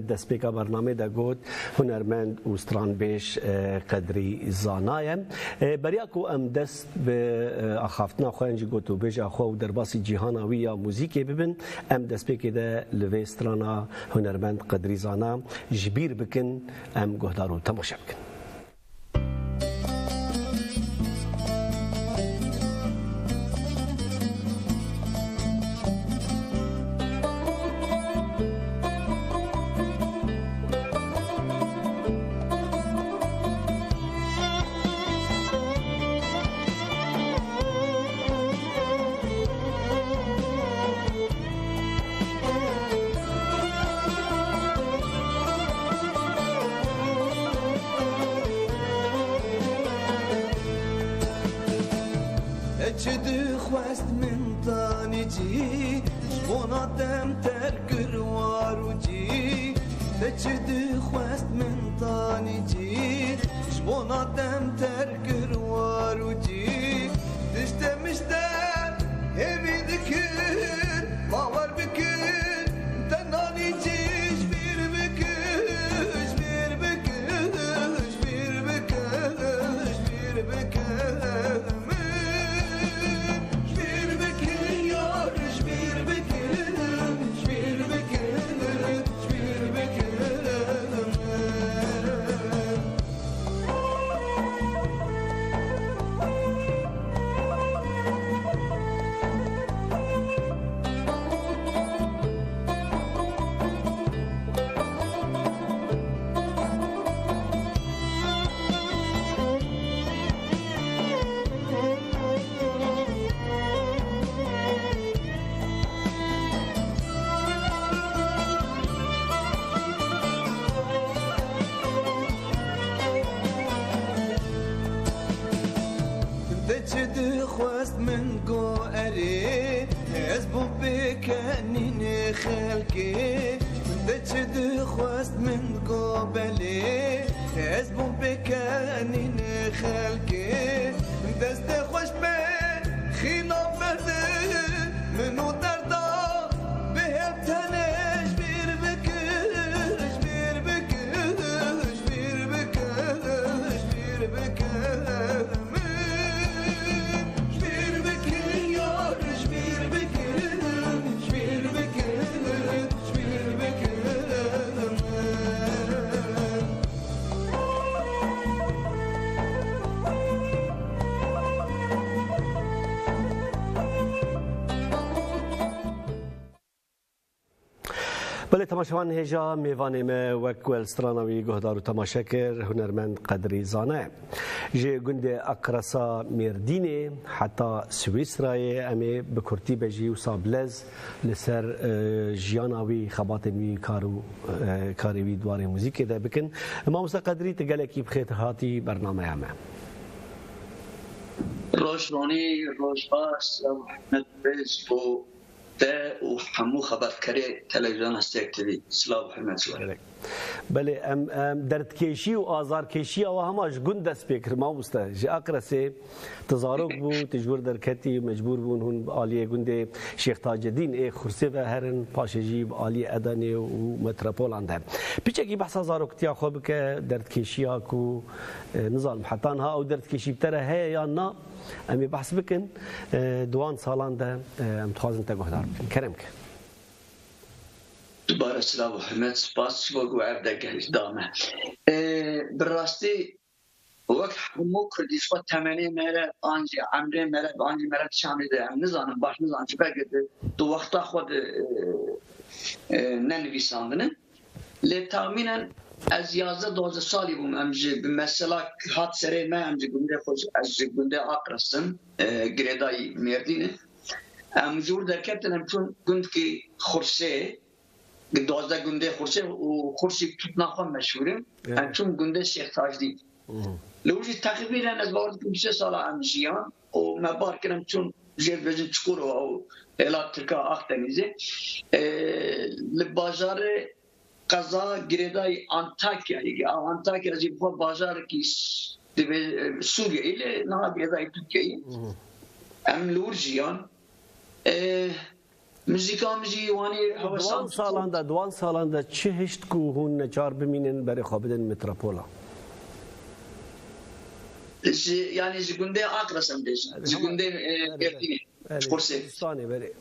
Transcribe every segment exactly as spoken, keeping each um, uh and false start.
Destpêka bernamê de got, hunermend û stranbêj, e, Qedrî Zana ye. E, beriya ku em dest bi, e, axaftina xwe, yan jî gotûbêja xwe û derbasî cîhana wî ya muzîkê bibin, em destpêkê de li vê strana hunermend Qedrî Zana ji bîr bikin, em guhdar û temaşe bikin. Çi dixwest min tanî cî, ji bona dem terk kir war û cî. Te çi dixwest min tanî cî, ji bona dem terk kir war û cî. Tişte mişte hêvî dikir, bawer bikir, te nanî cî ji bîr bikir, ji bîr bikir, ji bîr bikir, ji bîr bikir. Te çi dixwest min got erê, ez bûm pêkenînê xelkê. Te çi dixwest min got belê, ez bûm pêkenînê xelkê. Destê xweş be xîna merdê, min û derda bihêl tenê ji bîr bikir, ji bîr bikir, ji bîr bikir, ji bîr bikir. Belê temaşevan, hêja mêvanê me wek ku el strana wî guhdar û temaşe kir, hunermend Qedrî Zana ye. Ji gundê Aqresa Mêrdînê heta Swîsrayê em ê bi kurtî be jî wisa bilez li ser, e, jiyana wî, xebatên wî, kar û, e, karê wî di warê muzîkê de bikin. Mamoste Qedrî, tu gelekî bi xêr hatî bernameya me. Roj ronî, roj baş, Hikmet Bêj û te û hemû xebatkarê Televizyona Stêrk T V. Silav û hurmet ji we. Gerek. Belê, em, em derdkêşî û azarkêşiya we hema ji gund dest pê kir, mamoste. Ji Aqresê tu zarok bû, tu ji wir derketî, mecbûr bûn hûn bi aliyê gundê Şêx Tacedîn ê Xursê ve herin, paşê jî bi aliyê Edenê û metropolan de. Piçekî behsa zaroktiya xwe bike, derdkêşiya ku, e, nizanim heta niha ew derdkêşî bi te re heye yan na, em ê behs bikin, e, di wan salan de, e, em dixwazin te guhdar bikin. Kerem ke. Dubare silav û hurmet, spas ji bo ku ev dergehî da me. E, bi rastî wek hemû Kurdî ji xwe temenê me re, an jî emrê me re, an jî me re çi emrê de em nizanin, baş nizanin ji ber ku di, di wexta xwe de, e, e, nenivîsandine. Lê texmînen ez yazdeh duwazdeh salî bûm, em ji, bi mesela hat serê me, em ji gundê xwe, ez ji gundê Aqres im, e, girêdayî Mêrdînê. Em ji wir derketin, em çûn gundkî Xursê, duwazdeh gundê Xursê û Xursî tutna xwe meşhûr in. Evet. Em çûn gundê Şêx Tacdîn. Hı hı. Li wir jî texmînen ez bawer dikim sê sala em jiyan û me bar kir, em çûn jê dibêjin Çukurova û hêla Tirka Akdenîzê. E, li bajarê qeza girêdayî Antakyayê, Antakya jî bi xwe bajarekî s-, dibê, e, Sûriyeyê, lê niha girêdayî Tirkiyeyê. Hı hı. Em li wir jiyan. E, Muzîka min jî wanî Di wan hewesan salan de, di wan salan de çi hişt ku hûn neçar bimînin berê xwe bidin metropola? Ji, yanî ji gundê Akres em bêjin. Ji gundê, e, Mêrdînê. Belê, Ji Kursê. Kurdistanê, belê.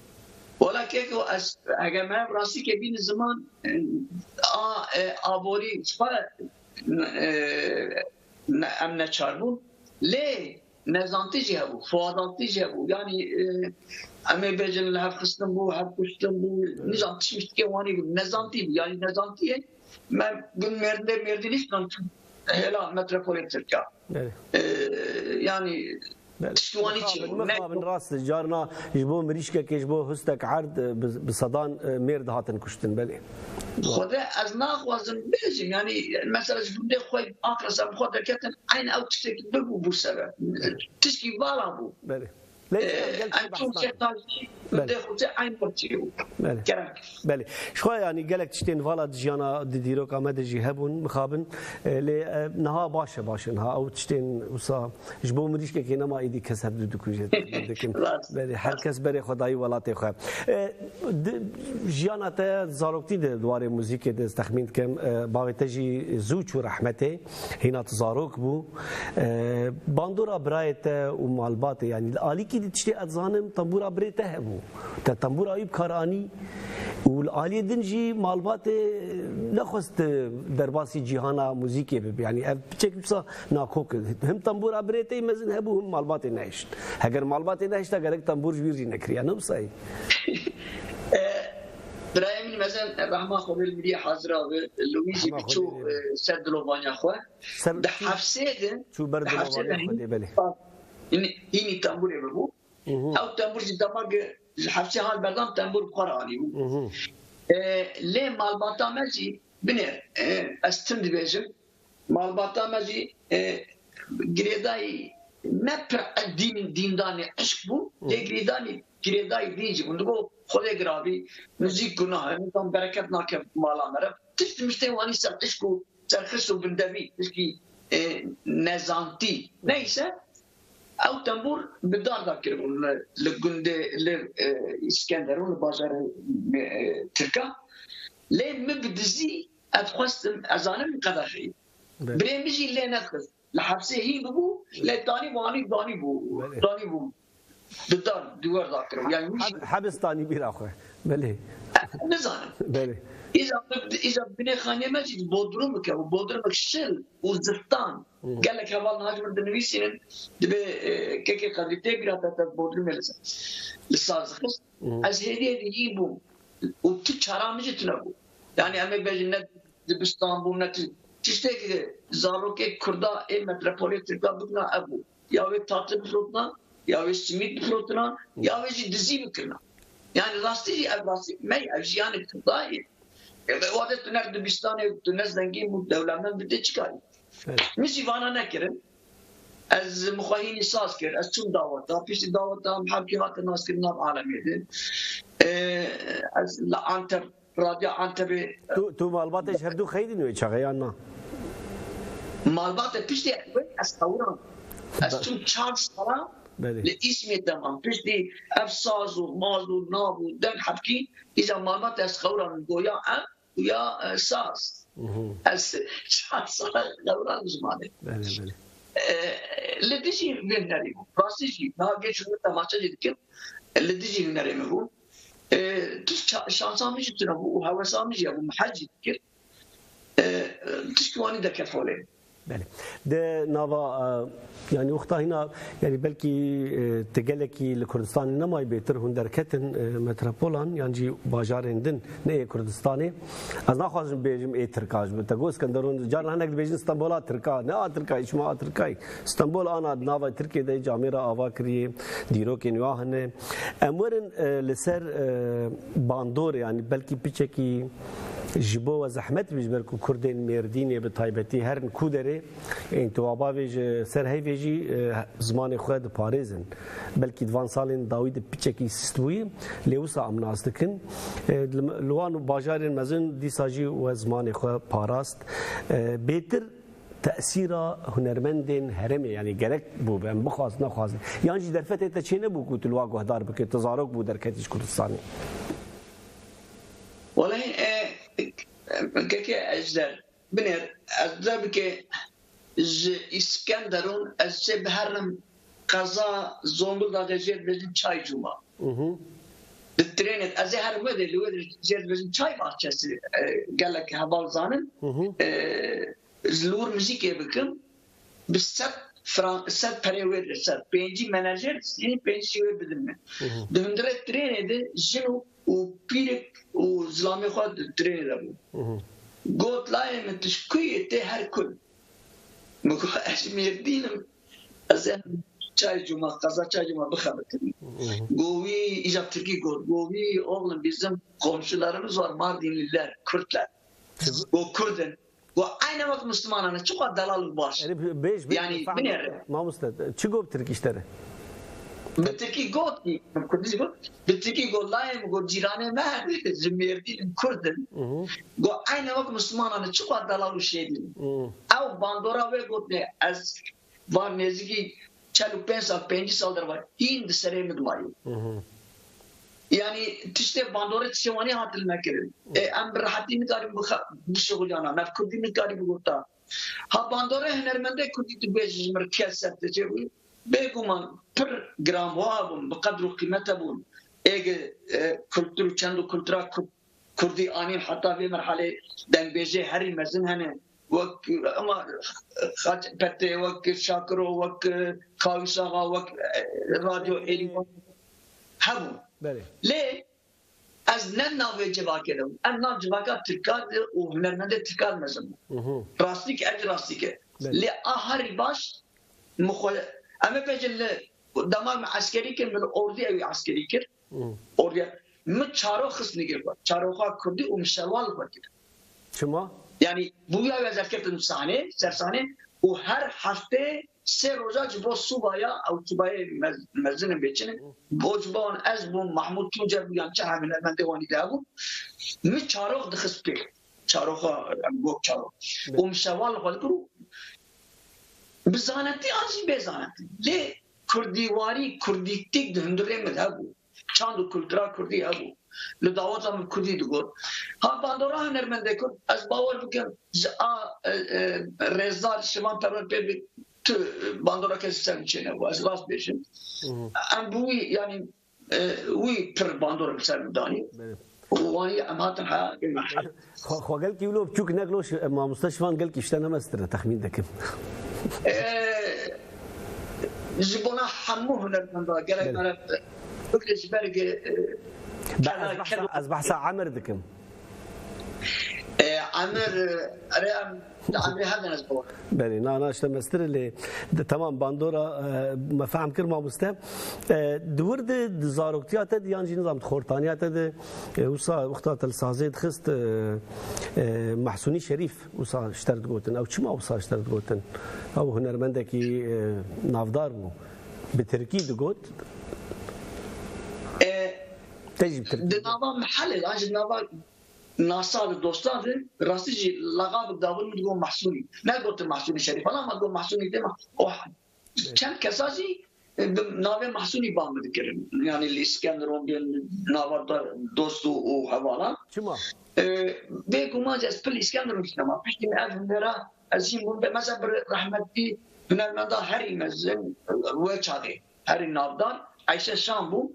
Wala keko ez, eger me rastî ke bîni ziman, e, a, e, aborî xwe, e, ne, em neçar bûn. Lê nezantî jî hebû, xwedantî jî hebû. Yanî, e, em ê bêjin li hev xistin bû, hev kuştin bû, nizam tişt tiştekê wanî bû. Nezantî bû, yanî nezantiyê me gund Mêrdînê, Mêrdînê hêla metropolê Tirkiya. Belê. E, yanî Belê. Tiştî wanî çi Mixabin, bû? Ne mixabin, rast e. Carna ji bo mirîşkekê, ji bo hustek erd, e, bi, bi sedan, e, mêr dihatin kuştin, belê. Xwedê ez naxwazim bêjim, yanî mesela ji gundê xwe Akres em xwe derketin, eyn ew tiştekî bibû bû sebeb. Tişkî vala bû. Belê. Lê Ee, em gel em çûn behsan. Şêxtajî, Belê. Gundê xwe eyn xwe çi bû. Belê. Kerem. Belê. Ji xwe yanî gelek tiştên vala di jiyana, di dîroka me de jî hebûn, mixabin. E, lê, e, niha baş e, baş e. Niha ew tiştên wisa ji bo mirîşkekê nema êdî kes hevdû dikuje, dikin. Rast. Belê, her kes berê xwe dayî welatê xwe. E, di, jiyana te zaroktî de di warê muzîkê de ez texmîn dikim, e, bavê te jî zû çû rehmetê, hîna tu zarok bû. E, bandora birayê te û malbatê, yanî li alîkî di tiştê ez zanim, tembûra birê te hebû. Te tembûra wî bi kar anî û li aliyê din jî malbatê nexwest derbasî cîhana muzîkê bibe. Yanî ev piçek wisa nakok e. Him tembûra birê te yî mezin hebû, him malbatê nehişt. Heger malbatê nehişta, gerek tembûr ji wî re jî nekiriya. Ne wisa ye? E, birayê min mezin, rehma Xwedê li miriyê hazira be, li wî jî Rehma biçû, Xwedê lê be. E, ser dilovaniya xwe. Ser Di çû, hefsê de, çû ber di hefsê de dilovaniya hîn-, Xwedê, belê. hînî, hînî tembûrê bibû. Mhm. Ew tembûr jî dema ge ji hefsê hal berdan tembûr bi xwe re anîbû. Mhm. E, lê malbata me jî binêr, e, ez tim dibêjim, malbata me jî, e, girêdayî ne pir dîn, dîndanê eşq bû, Mhm. lê girêdanî, girêdayî dîn jî bûn. Digo Xwedê girabî, muzîk gunah e, nizam bereket nake mala me re. Tişt miştê wanî ser eşq û serxist û bindevî, tişkî, e, nezantî. Neyse, ew tembûr bi dar de kiribûn li, li gundê, li, e, Îskenderûn, li bajarê, e, Tirka. Lê min bi dizî, ez xwestim, ez zanim qedexeyî. Belê. Birê min jî lê nedixist. Li hepsê hîn bibû, lê danî wanî, danî bû, Belê. danî bû. Di dar, di wer da kiribû. Yani wî jî Heb-, hebistanî bîra xwe. Belê. Nizanim. Belê. Îza, îza binê xaniyê me jî Bodrum bike û Bodrum şil û zistan. Hı. Gelek heval niha ji min dinivîsînin, dibê, e, kekê Qedrî tê bîra te, te Bodrumê li, li saz dixist. Hı. Ez hêdî hêdî yî bûm. Û tu çara min jî tune bû. Yani em ê bêjin ne dibistan bû, ne tu-, tiştê ki zarokê Kurda ê metropolê Tirka bikna ev bû. Ya wê tatli bifrotina, ya wê simît bifrotina, ya wê jî dizî bikirina. Yani rastî jî ev rastî me ye, ev jiyanê Kurda ye. E, wade tu ne dibistanê, tu ne zengîn bû, dewlemend bû, tê çi karî? Evet. Min jî vana nekirin. Ez min xwe hînî saz kir, ez çûm daweta, piştî daweta min hevkî hate naskirin nav alemê de. E, ez li Antep Radya Antepê. Tu, tu malbatê ji hevdû xeydîn wê çaxê yan na? Malbatê piştî wê ez qewran. Ez Be- çûm çar sala Belê. li Îsmê de mam. Piştî ev saz û maz û nav û deng hevkî, îca malbatê ez qewran goya em û ya, e, saz. Mhm. Ez çar sala qewran zimanê. Belê, belê. E, li dijî vê hunerî bû. Rastî jî, niha geç hûn temaşe jî dikin. Li dijî hunerê min bû. E, tu ça-, şansa min jî tune bû û hewesa min jî hebû, min hez jî dikir. E, tişt wanî derket holê. Belê. Di nava, e, yani wexta hîna, yani belkî, e, ti gelekî li Kurdistanê nemayî bêtir hûn derketin, e, metropolan, yan jî bajarên din, ne yê Kurdistanê. Ez naxwazim bêjim ê Tirka ji bo te got Skenderûn, carna hinek dibêjin Stenbola Tirka, ne a Tirkayî, şima a Tirkayî. Stenbol ana di nava Tirkiyê de camêra ava kiriye, dîrokên wî hene. Em werin, e, li ser, e, bandor, yani belkî piçekî ji bo we zehmet bî, ji ber ku Kurdên Mêrdînê bi taybetî herin ku derê, ên tu ava vê ji ser heyvê jî, e, zimanê xwe diparêzin. Belkî di van salên dawî de piçekî sist bûyî, lê wisa em nas dikin. E, li, li wan bajarên mezin dîsa jî we zimanê xwe parast. E, bêtir Tesîra hunermendên herêmê, yanî gerek bû, em bixwazin, nexwazin. Yan jî derfetê te çê nebû ku tu li wa guhdar bike, tu zarok bû derketî ji Kurdistanê? Welehî, e, e, keke Ejder, binêr, ez de bike ji Îskenderun, ez çê biherim qeza Zonguldaxê jê dibêjin Çay Cuma. Mhm. Bi trênê, ez ê herim wê dê, li wê dê jê dibêjin Çay Bahçesi, e, gelek heval zanin. Mhm. E, ji li wir muzîkê bikim, bi sed fran-, sed perê wê dibe, sed. Pêncî menajer distînî, pêncî wê bidin min. Mhm. Di hundirê trênê de jin û, û pîrik û zilamê xwe di trênê de bû. Mhm. Got, "Layê min, tu ji ku yî?" "Tê her kul." Min got, "Ez ji Mêrdîn im. Ez ê Çay Cuma, qeza Çay Cuma bixebitim." Mhm. Got, "Wî," îja bi tirkî got, got, "Wî, oğlum, bizim komşularımız var, Mardinliler, Kürtler." Got, "Kurd in." Got, "Eyne wek Mislimanan e, çiqas delal û baş." Erê, bêj, bêj, Yanî, fehm binêre. Mamoste, çi got tirkî ji te re? Bi tirkî got, bi kurdî got, bi tirkî got, "Layê min," got, "cîranê me ji Mêrdîn in, Kurd in." Mhm. Got, "Eyne wek Mislimanan e, çiqas delal û şêdîn." Mhm. Ew bandora wê got, ne, ez var nêzîkî çel û pênc sal, pêncî sal derva hîn di serê min de mayî. Mhm. Yanî tiştê bandorê tiştê wanî hatin nekirin. E, em bi rehetî nikarin bixe-, bişixuliyana, nav kurdî nikarin bigota. Ha bandorê hunermendê kurdî tu bêjî ji min re kes ser tecê bû. Bêguman pir giranbuha bûn, bi qedr û qîmete bûn. Êge, e, kultur û çend û kultura kurd Kurdî anîn heta vê merhelê, dengbêjê herî mezin hene. Wek, ama, Xaç Petê, wek Şakiro, wek Kawîs Axa, wek, e, Radyo Êrîvan hebû. Belê. Lê ez ne navê civakê de bûm. Em nav civaka Tirka de û hunermendê Tirka de mezin bûm. Mhm. Rastî ke, ev jî rastî ke. Belê. Lê a herî baş, min xwe, em ê bêjin li, dema min eskerî kir, min li ordî ew ê eskerî kir. Hmm. Ordiya, min çarox xist nigê xwe. Çaroxa kurdî û min şewal xwe kir. Çima? Yanî, bûya wê ez derkeftim sahnê, ser sahnê û her heftê sê roja ji bo subaya, ew subayê mez-, mezin in bêçin in. Hmm. Bo ji bo wan ez bûm, Mahmûd Tuncer bû, yan çi hunermendê wanî de hebû. Min çarox dixist pê. Çaroxa, em got çarox. Evet. Û min şewal xwe dikir û bi zanetî an jî bê zanetî. Lê kurdîwarî, kurdîtîk di hundirê min de hebû. Çand û kultura kurdî hebû. Li daweta min kurdî digot. Ha bandora hunermendê kurd, ez bawer bikim, ji a, e, e, rêzdar Şivan Perwer pê bi tu bandora kesî ser min çênebû. Ez rast bêjim. Hı hı. Em bi wî, yanî, e, wî pir bandor bi ser min danî. Belê. Û wanî em hatin heya vê merhelê. Xwe, xwe gelkî wilo biçûk nek lo şi-, mamoste Şivan gelkî ji te ne mestir e, texmîn dikim. E, ji bona hemû hunermenda gerek Belê. Mere bikre ji ber ge, e, Be, kena ez behsa, keno. Ez behsa Emir dikim. E, Emir, e, erê em, di Emrê her ne ez bawer. Belê, na, na, işte mestir lê, de, tamam, bandora, e, me fehm kir mamoste. E, di wir de, di zaroktiya te de, yan jî nizam di xortaniya te de, e, wisa wexta te li sazê dixist, e, e, Mahsûnî Şerîf wisa ji te re digotin. Ew çima wisa ji te re digotin? Ew hunermendekî, e, navdar bû. Bi tirkî digot. E, Te jî bi tirkî di digot. Nava mehelê de, ji nava nasa de, dosta de, rastî jî laqabek dabûn min digot Mahsûnî. Negotin Mahsûnî Şerîf. Bela me digot Mahsûnî dê me. O çend kesa jî, e, bi navê Mahsûnî bang min dikirin. Yanî li Îskenderun bin nava da-, dost û, û hevalan. Çima? E, bêguman jî ez pir li Îskenderun jî nema. Piştî min ev hunera ez jî bûm be, mesela bi rehmetî hunermenda herî mezin, e, wê çaxê herî navdar Eyşe Şan bû.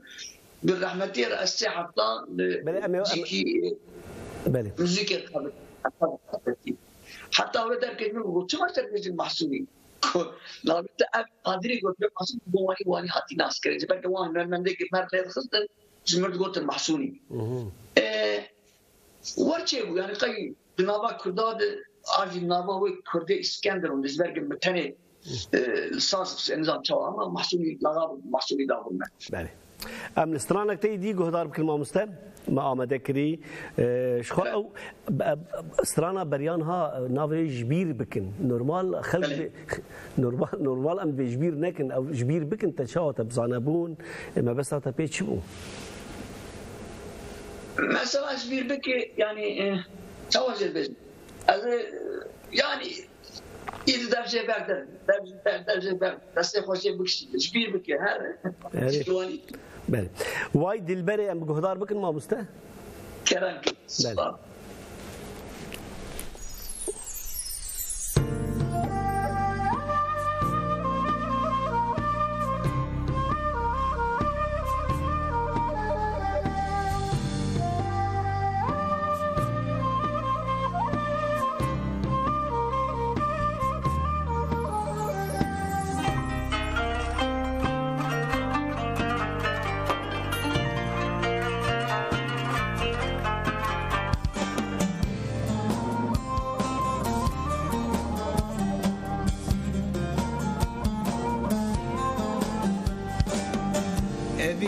Bi rehmetî re ez sê hefta li Belê, em ê, em cîkî, Belê. Muzîkê xebitî. Heta wê derketî min got, "Çima te dibêjin Mahsûnî?" Got, "Navê te ev Qadirî," got, "Bê Mahsûnî bo wanî, wanî hatî naskirin. Ji ber ke wan hunermendekî me rê dixistin, ji min digotin Mahsûnî." Mhm. E, Wer çêbû, yanî qey di nava Kurda de, a jî nava wê Kurdê Îskenderun de, ji ber ku min tenê, e, li saz, nizam çawa, ama Mahsûnî, laxa Mahsûnî dabû me. Belê. Em li stranek te yî dî guhdar bikin, mamoste. Me amade kirî. E, ji xwe Evet. ew, e, strana beriyan ha, navê ji bîr bikin. Normal xelk Belê. Bê, normal, normal em dibê ji bîr nekin. Ew ji bîr bikin, te çawa te bi zanebûn, e, mebesta te pê çi bû? Mesela ji bîr bike, yanî, e, çawa jê dibêjim? Ez ê, yani, îdî dev jê ber de, dev, dev, dev jê ber, destê xwe jê bikişî, ji bîr bike, her Erê. Şiwanî. Belê. Way Dilberê em guhdar bikin, mamoste? Kerem kir. Belê. Spas.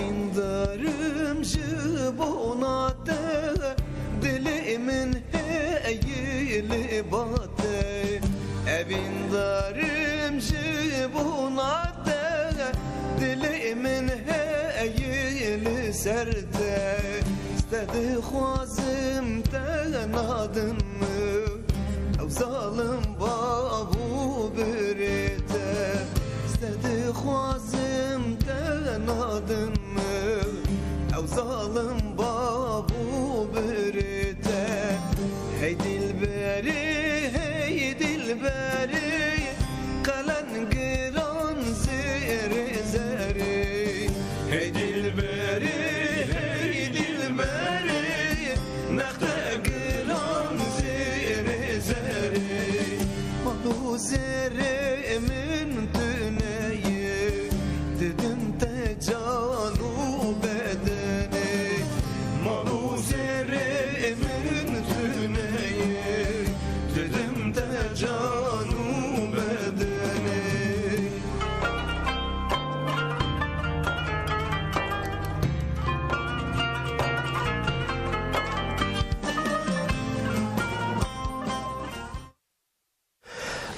Evîndarim ji bona te, dilê min heye li ba te. Evîndarim ji bona te, dilê min heye li ser te. Ez te dixwazim, te nadin min. Ew zalim bav û birê te, ez te dixwazim, te nadin min. Ew zalim bav û birê te. Hey dilberê, hey dilberê, qelen giran zêrê zerê. Hey dilberê, hey dilberê, nexte giran zêrê zerê. Mal û zêrê min tu neyê, didim te can û bedenê. Mal û zêrê min tu neyê, didim te can û bedenê.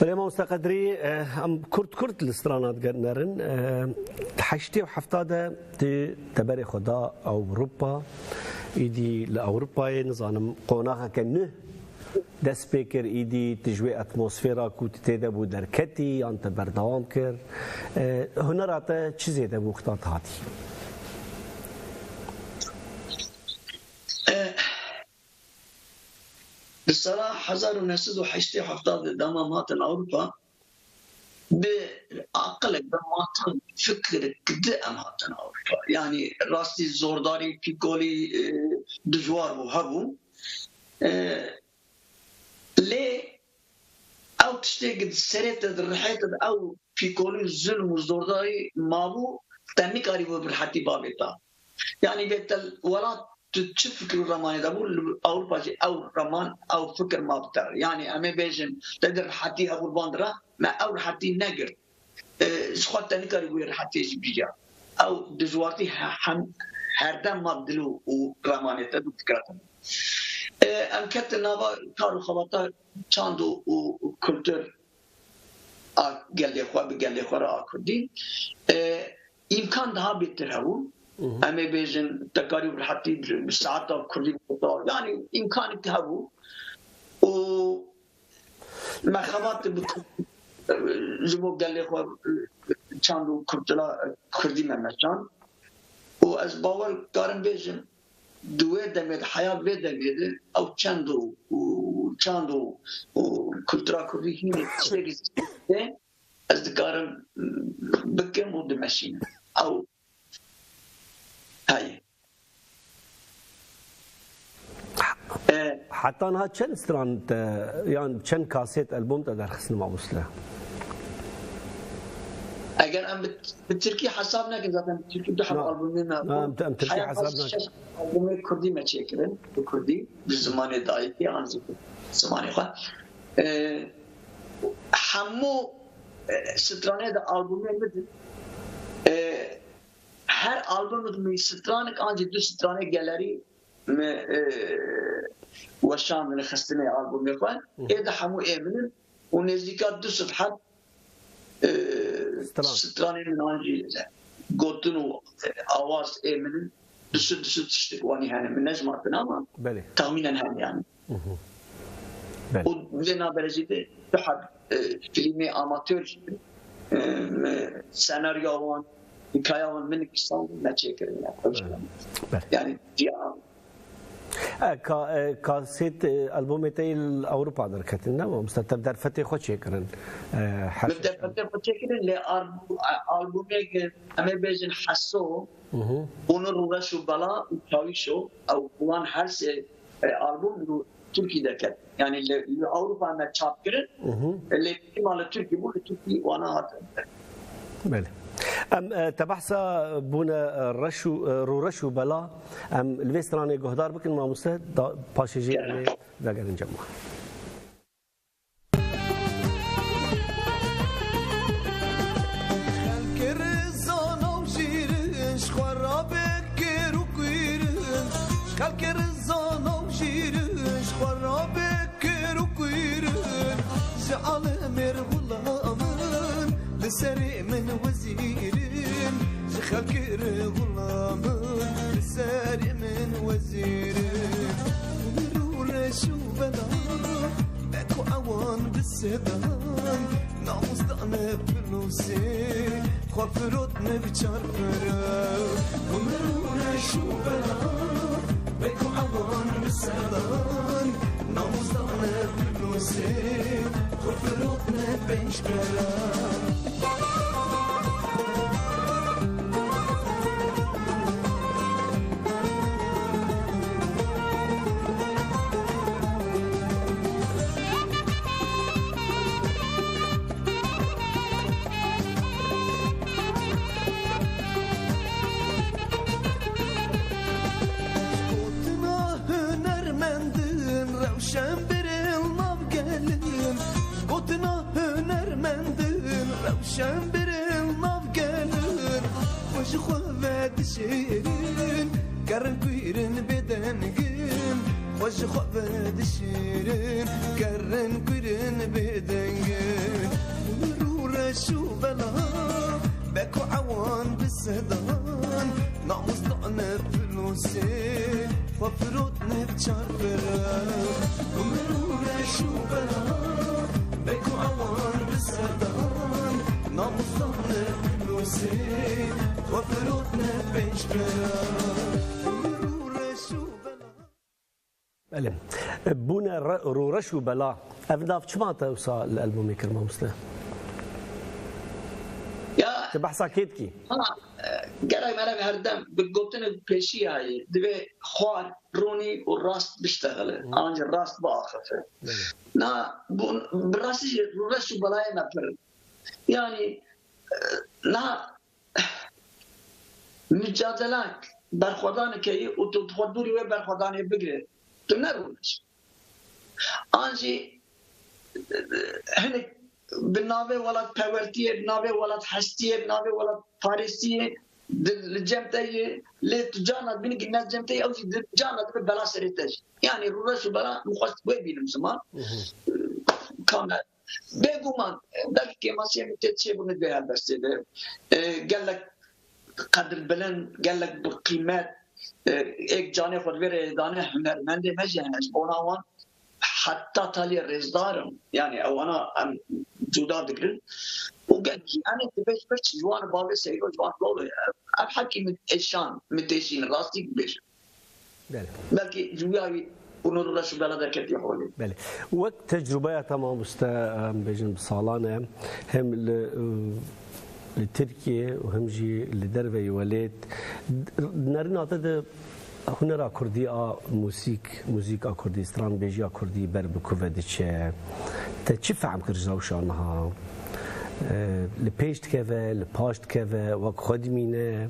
Belê mamoste Qedrî, eh, em kurt kurt li strana digerin. Eh, heştê û hefta de tu teberê xwe da Ewropa, îdî li Ewropayê, nizanim, qonaxeke nû dest pê kir, îdî tu ji wê atmosfera ku tu tê de bû derketî yan te berdewam kir? E, hunera te çi zêde bû wexta tu hatî? E, di sala hezar û neh sed û heştê û hefta de dema em hatin Ewropa, bi aqilek, bi mantiq, fikrek di em hatin Ewropa. Yanî rastî zordarî, pîkolî, e, dijwar bû, hebû. E, lê ew tiştê ku di serê te, di rihê te de ew pîkolî, zulm û zordarî mabû, te nikarîbû bi rihetî bavêta. Yanî bê te welat tu çi fikir û remanê de bû, li Ewropa jî ew reman, ew fikir ma bi te re. Yanî em ê bêjin, te di rihetî hebû li van re, me ew rihetî negirt. E, ji xwe te nikarî wê rihetiyê jî bîra. Ew dijwartî he-, hem, herdem ma dil û, û remanê te dû diketin. E, em ketin nava kar û xebata çand û, û, û kultur a gelê xwe, bi gelê xwe re a kurdî. E, îmkan daha bêtir hebû. Hı hı. Em ê bêjin, te karî bi rihetî bi saeta kurdî, yanî îmkanek hebû. Û me xebat bi, ji bo gelê xwe, çand û kultura kurdî me meşand. Û ez bawer karim bêjim, di wê demê de, heya vê demê de, ew çend û, û çand û, û kultura kurdî hînê tiştekî zêde, ez dikarim bikim û dimeşînim. Ew heye. E, Heta niha çend stran te, yan çend kasêt, albûm te derxistin, mamoste? Eger em bi, bi tirkî hesab nekin, zaten bi tirkî du heb Na. albûmê me Na, bû. em, em tirkî Heya hesab xwe nakin. şeş albûmê kurdî me çêkirin, bi kurdî, bi zimanê dayikê, an zî bi zimanê xwe. E, hemû, e, stranê de albûmê min din. E, her albûmek min stranek, an jî du stranê gelerî me, e, weşandine, xistine albûmê xwe. Hı. Ê de hemû ê min in û nêzîka du sed heb, e, Stran. stranê min an jî gotin û, e, awaz ê min in. Du sed, du sed tiştek wanî hene. Min nejmartine ama Belê. tahmînen hene yani. Hı hı. Belê. Û vê navberê jî de du heb, e, fîlmê amatör jî, e, senaryoya wan, hikaya wan min nivîsandin, me çêkirin, yani. Belê. Yani, ya, E, ka-, e, kasêt, e, albûmê te yê li Ewropa derketin, ne mamoste? Te bi derfetê xwe çêkirin. E, her Bi derfetê xwe çêkirin, lê ar-, albûmê ke em ê bêjin Heso, Hı hı. Onur, Reş û Bela û Çawîşo, ew wan her sê, e, albûm li Tirkî derket. Yani li, li Ewropa me çap kirin, Hı hı. lê dîma li Tirkî bû, li Tirkî wana hatin. Belê. Em, e, te behsa bûne, e, reş û, e, rûreş û bela. Em li vê stranê guhdar bikin, mamoste, da, paşê jî em ê vegerin cem we. Xelkê rizana û jîrin, ji xwe rabe kêr û kwîrin. Xelkê rizana û jîrin, ji xwe rabe kêr û kwîrin. Ji alemê re xulam in, li serê min wezîr in. Ji xelkê re xulam in, li serê min wezîr in. Mir û reş û bela, be ku ewan bi sedan, namus dane pilûsê, xwe firotne bi çar pere. Mir û reş û bela, be ku ewan bi sedan, namus dane pilûsê, xwe firotne pênc pere. Gotina hunermendin, rewşenbirên nav gelin. Gotina hunermendin, rewşenbirên nav gelin. Xwe ji xwe vedişêrin, kerin kwîrin bêdengin. Xwe ji xwe vedişêrin, kerin kwîrin bêdengin. Mir û reş û bela, be ku ewan bi sedan, namus dane pilûsê, xwe firotne bi çar pere. Mir û reş û bela, be ku ewan bi sedan, namus dane pilûsê, xwe firotne pênc pere. Mir û reş û bela. Belê. Bûne re-, rûreş û bela. Ev nav çima te wisa li albûmê kir, mamoste? Ya, Ti behsa kê dikî? Ha, e, gerek merem her dem bi gotinê pêşî hayê. Divê xwar, ronî û rast biştexile. Hı. An jî rast biaxife. Belê. Na, bû, bi rastî jî rûreş û belayê me pir in. Yani, e, na, Micadelak berxwedaneke ye û tu xwe dûrî wê berxwedanê bigire. Tu ne rûnişt. An jî, e, hinek bi navê welatperwertiyê, bi navê welathestiyê, bi navê welatparêstiyê di, li cem te ye, lê tu carna dibînî ku ne cem te ye, ew jî di carna dibe bela serê te jî. Yani rûreş û bela min xwest wê bînim ziman. Hı hı. Kamera Bêguman, belkî kêmasiyê min tê çêbûne di vê helbestê de. E, gelek qedirbilind, gelek bi qîmet, e, êk canê xwe di vê rêyê dane hunermendê me jî hene. Ji bona wan heta taliyê rêzdar im. Yani ewana em cuda digirin. Û gelkî em ê dibêjin, ji wan bavê Seydo, ji wan Lolo ye. Ev hekî min êşan, min têşîn, rastî bibêjim. Belê. Belkî ji wî awî û nûr û reş û bela derketiye holê. Belê. Wek tecrûbeya te mamoste, em bêjin bi salan e, hem li, li Tirkiye û hem jî li derveyî welêt, nerîna te de hunera kurdî a mûsîk, mûzîka kurdî, stranbêjiya kurdî ber bi ku ve diçe? Te çi fehm kir ji rewşa niha? E, li pêş dikeve, li paş dikeve, wek xwe dimîne.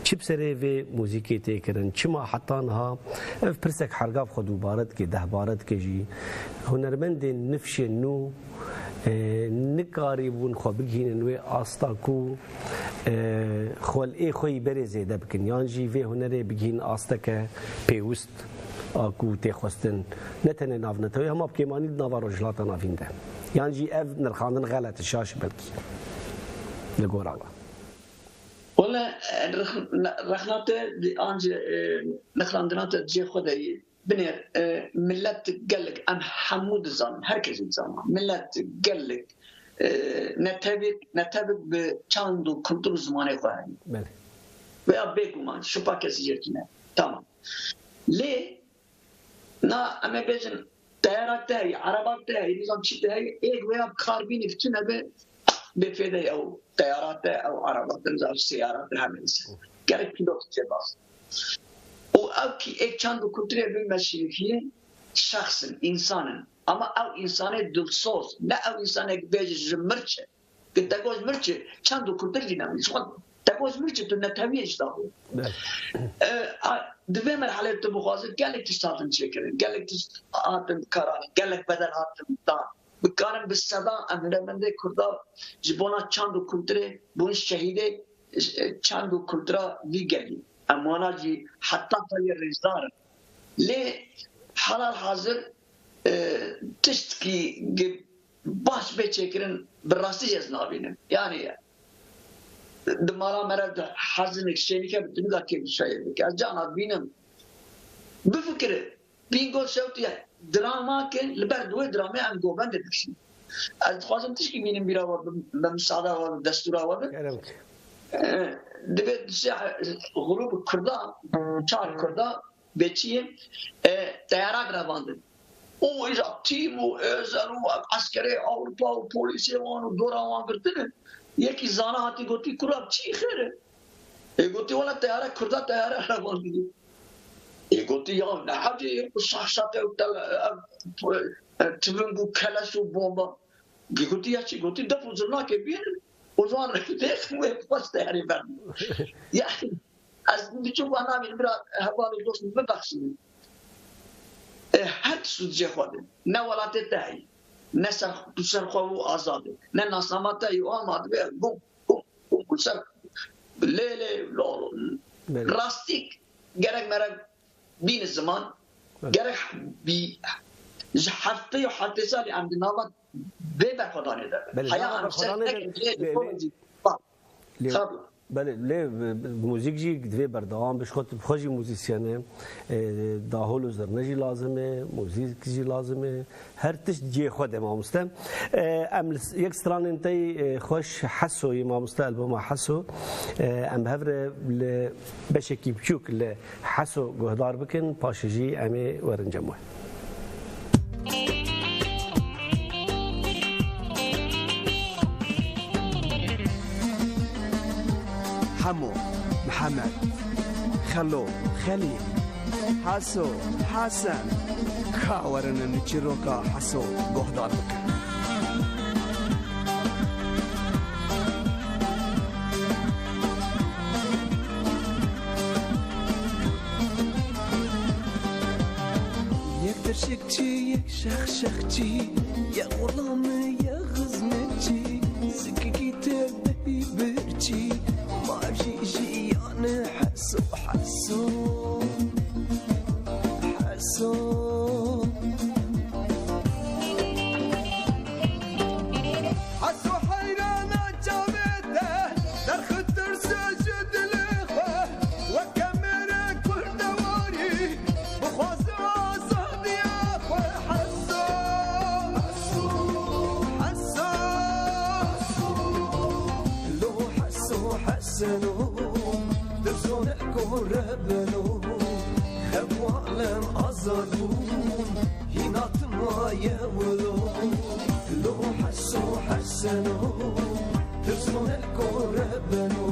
Çi bi serê vê muzîkê tê kirin? Çima heta niha? Ev pirsek hergav xwe dubare dike, dehbare dike jî. Hunermendên nifşên nû, e, nikarîbûn xwe bigihînin wê asta ku, e, xwe li ê xwe yî berê zêde bikin. Yan jî vê hunerê bigihîn asteke pêwist. A ku tê xwestin ne tenê navnetewê, hema bi kêmanî di nava Rojhilata Navîn de. Yan jî ev nirxandin xelet e, şaş e belkî li gora we. Wele, e, rix-, ne-, rexna te di, an jî, e, nirxandina te di cihê xwe de yî. Binêr, e, millet gelek, em hemû dizanin, her kesî dizana. Millet gelek, e, netewek, netewek bi çand û kultur û zimanê xwe heye. Belê. Veya bêguman, şupa kesî jê tune. Tamam. Lê, na, em ê bêjin, teyara te heye, ereba te heye, nizam çi te heye, êk veya karbînik tune be, bêfêde ye ew teyara te, ew ereba te, nizam seyara te, her neyse. Gerek pilot çê bas. Û ew kî ê çand û kulturê vê meşînekiyê şexs in, însan in. Ama ew însanê dilsoz, ne ew însanek bêje ji mirçe. Ki te got mirçe, çand û kultur jî nemî. Ji xwe te got mirçe, tu netewiyê ji daxwe. Evet. E, a, di vê merhelê tu bixwazit gelek tişt hatin çêkirin, gelek tişt hatin karan, gelek bedel hatin dan. Bikarin bi sedan em hunermendê Kurda ji bona çand û kulturê bûn şehîdê, e, çand û kultura vî gelî. Em wana jî heta xwe yê rêzdar in. Lê hela hazir, e, tiştkî gi-, baş bê çêkirin bi rastî jî ez nabînim. Yani di mala me re de hezinek şênike bi, tu nika kêfî şayê bike. Ez cana dibînim. Bifikire. Bîngo şewtiye drama ke li ber di wê dramê em govendê dikişîn. Ez dixwazim tişkî bînim bîra we bi, bi misada we, bi destûra we bi. Kerem ke. E, divê du sê grûb Kurda, çar Kurda, bê çi ye, e, teyara direvandin. Û îja tîm û özel û eskerê Ewropa û polîsê wan û dora wan girtine. Yekî zana hatî gotî, kura çi xêr e? Ê gotî, wela teyare Kurda teyare revandî. Ê gotî, ya ne hecê, ê ku şahşat ew tel-, ev, e, tiving û keleş û bomba. Ê gotî, ya çi? Gotî, def û zirnakê bînin, o zaman revî dêxin wê baş teyarê berdin. Yani, ez biçûk wan nabînim, bira heval û dost min bibexşînin. E, her tişt di cê xwe de. Ne welatê te heyî, ne ser, tu ser xwe û azad e, ne nasnama te heyî û ama dibe gum, gum, gum, gum ser lê lê lo, lo. Belê. Rastîk gerek merek bîne ziman, Belê. Gerek bî, ji heftê û heftê salî em di nava vê berxwedanê de bin. Belê, Heya nava em ser berxwedanê de, nekin, lê lê, lê, lê, Bak, lê, Tabii. Belê, lê, e, muzîk jî divê berdewam be. Ji xwe, xwe jî muzîsyen e. E, dahol û zirne jî lazim e, muzîk jî lazim e. Her tişt cihê xwe de, mamoste. E, em li s-, yek stranên te yî, e, xweş Hesoyî, mamoste, albuma Heso. E, em bi hev re li beşekî biçûk li Heso guhdar bikin, paşê jî em ê werin cem we. Hemo, Mihemed, Xelo, Xelîl, Heso, Hesen, ka werin em çîroka Heso guhdar bikin. Yek tirşikçî, yek şexşexçî, yek xulamî, yek xizmetçî, zikikî tevdehî birçî, ma jî jiyan Heso, Heso, Heso. Heso heyrana çavê te, derxi tirse ji dilê xwe, weke mêrek kurdewarî, bixwaze azadiya xwe. Heso, Heso, lo Heso, Heseno, tirso ne kore beno, xew alem azad bûn. Hîna tu maye wilo, lo Heso Heseno, tirso ne kore beno,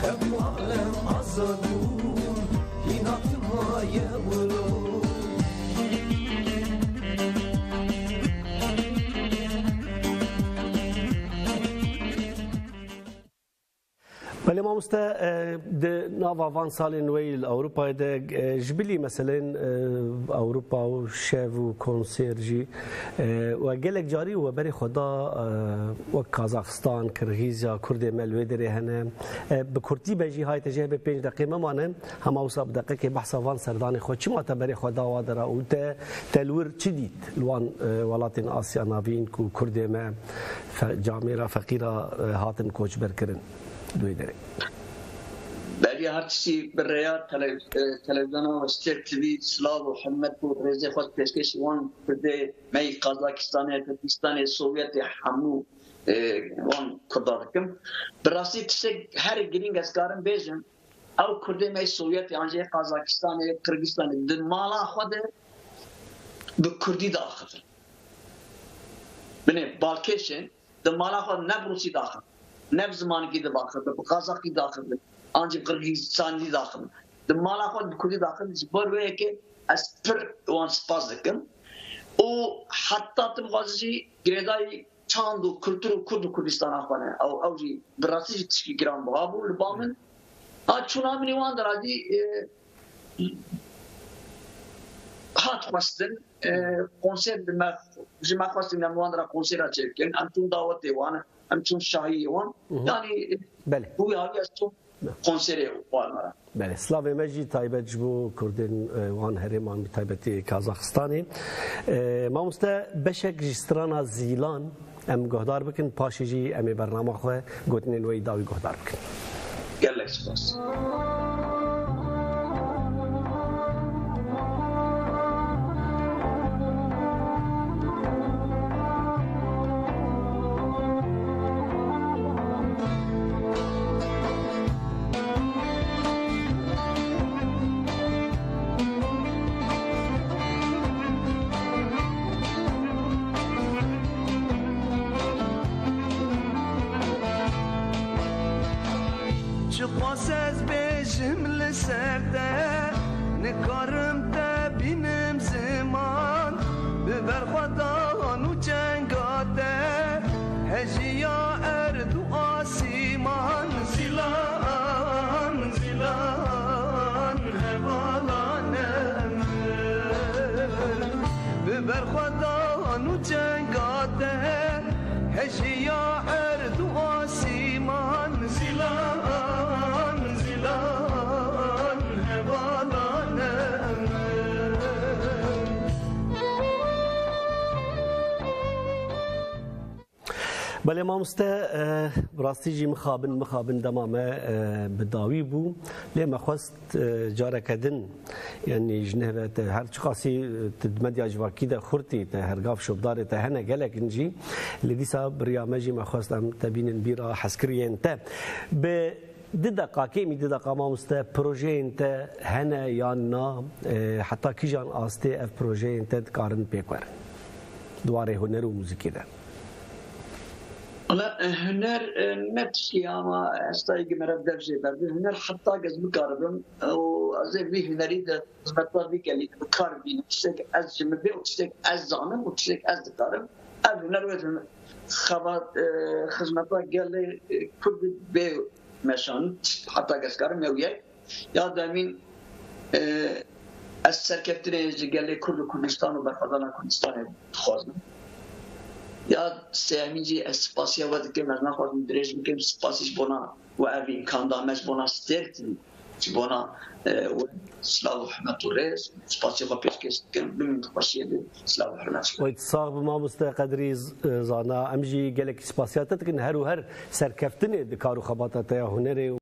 xew alem azad bûn, hîna tu maye wilo. Belê mamoste, e, di nava van salên wê yî li Ewropayê de, e, ji bilî meselên, e, Ewropa û şev û konser jî, e, we gelek carî we berê xwe da, e, wek Kazaxistan, Kirgîzya, Kurdê me li wê derê hene. E, bi kurtî be jî, hayte jê hebe pênc deqê me mane, hema wisa bi deqekê behsa van serdanê xwe. Çima te berê xwe da wa dera û te, te li wir çi dît li wan, e, welatên Asya Navîn ku Kurdê me fe-, camêra feqîra, e, hatin koçberkirin di wê derê. Beriya her tiştî bi rêya tele-, e, televizyona Westê T V silav û hurmet û rêzê xwe pêşkêşî wan Kurdê me yî Qazakistanê, Tirkistanê, Sovyetê hemû, e, wan Kurda dikim. Bi rastî tiştek her girîng ez karim bêjim, ew Kurdê me yî Sovyetê an jî Qazakistanê, Qirgizistanê di mala xwe de bi Kurdî diaxivin. Binê balkêşên di mala xwe ne bi Rûsî diaxivin, ne bi zimanikî diaxivin, bi Qazaxî diaxivin, an jî bi Qirgizistanî diaxivin. Di mala xwe bi Kurdî diaxivin, ji ber wê yekê ez pir wan spas dikim. Û heta tu bixwazî jî girêdayî çand û kultur û Kurd û Kurdistana xwe ne. Ew, ew jî bi rastî jî tişkî giran buha bû li ba min. A çûna min ê wan de radî, e, hat xwestin, e, konser li me, ji me xwestin em wan de re konsera çêbikin. Em çûn dawetê wan, em çûn şahiyê wan. Hı hı. Yanî, e, Belê. Bû ya ez çûn konserê wan me re. Belê, slavê me jî taybet ji bo Kurdên, e, wan herêman, bi taybetî Kazaxistanê. E, mamoste, beşek ji strana Zîlan em guhdar bikin, paşê jî em ê bernama xwe gotinên we yî dawî guhdar bikin. Gelek spas. Çiqas ez bêjim li ser te, nikarim te bînim ziman, bi berxwedan û cenga te, hejiya erd û asîman. Zîlan, zîlan, hevala ne min, bi berxwedan û cenga te, hejiya erd û asîman. Zîlan, zîlan, hevala ne min. Belê mamoste, e, bi rastî jî mixabin, mixabin dema me, e, bi dawî bû. Lê me xwest, e, careke din, yanî ji nehve te her çiqasî, e, tu di medya civakî de xurt î, te hergav şopdarê te hene gelek in jî. Lê dîsa bi riya me jî me xwest em te bînin bîra hezkiriyên te. Bi du deqa, kêmî du deqa mamoste, projeyên te hene yan na? E, heta kîjan astê ev projeyên te dikarin pêk werin? Di warê huner û muzîkê de. Wala, e, huner, e, ne tiştî ama hestayê ki meriv dev jê berdin. Huner heta ez bikaribim, e, û ez ê vî hunerî de xizmeta vî gelî de bi kar bînim. Tiştek ez ji min bê û tiştek ez zanim û tiştek ez dikarim. Ev huner wê xebat, e, xizmeta gelê, e, Kurd bê meşan, heta ez karim ew yek. Ya demîn, e, ez serkeftinê ji gelê Kurd û Kurdistan û berxwedana Kurdistanê dixwazim. Ya sêyemîn jî ez spasiya we dikim, ez naxwazim dirêj bikim, spasî ji bona we ev îmkan da me, ji bona Stêrk T V, ji bona, e, we silav û hurmet û rêz, spasî xwe pêşkêş dikim, bimîn di xweşiyê de, silav û hurmet ji we. Wê sax bi mamoste Qedrî Z-, Zana, em jî gelekî spasiya te dikin, her û her serkeftinê di kar û xebata te ya hunerê û